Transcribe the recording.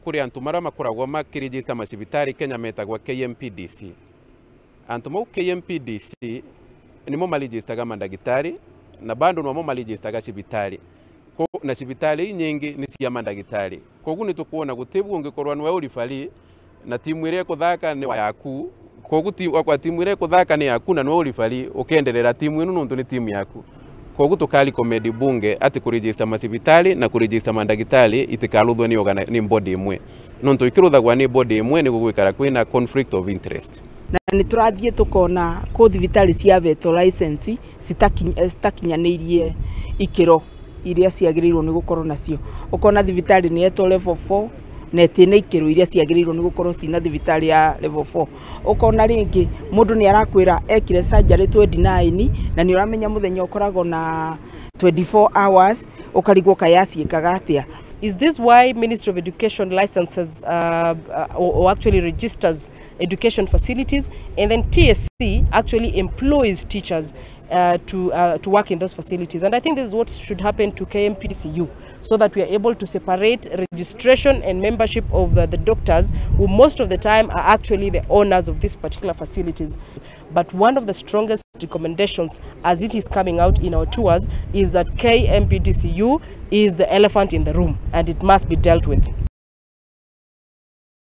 Kuri antu maria makoragwo makirigista macibitari Kenya metagwa KMPDC. Antu mau KMPDC nimo maligistaga mandagitari na bado nwamo maligistaga cibitari. Na cibitari nyingi ni cia mandagitari. Koguo ni tukuona gutibu ungikorwa niwe uribari na timu iria ikuthaka ni yaku. Koguo ti wakwa timu iria ikuthaka ni yaku na niwe uribari ukenderera timu ino nontu ni timu yaku. Koguo tukali komedi bunge ati kuregister macibitari na kuregister mandagitari itikaruthwo ni ni body imwe. Nontu ikiruthagwa ni body imwe ni gugwikara kwina conflict of interest. Na nĩ tũrathiĩ tũkona kũ thibitarĩ ciavetwo license citakinyanĩirie ikĩro iria ciagĩrĩirwo nĩ gũkorwo nacio. Ũkona thibitarĩ nĩ yetwo level 4 na ĩtĩ na ikĩro iria ciagĩrĩirwo nĩ gũkorwo cina thibitarĩ ya level 4. Ũkona rĩngĩ mũndũ nĩ arakwĩra ekire surgery 29 na nĩ ũramenya mũthenya ũkoragwo na 24 hours ũkarigwo kaĩ aciĩkaga atĩa. Is this why Ministry of Education licenses or actually registers education facilities, and then TSC actually employs teachers to work in those facilities? And I think this is what should happen to KMPDCU, so that we are able to separate registration and membership of the doctors, who most of the time are actually the owners of these particular facilities. But one of the strongest recommendations as it is coming out in our tours is that KMPDCU is the elephant in the room and it must be dealt with.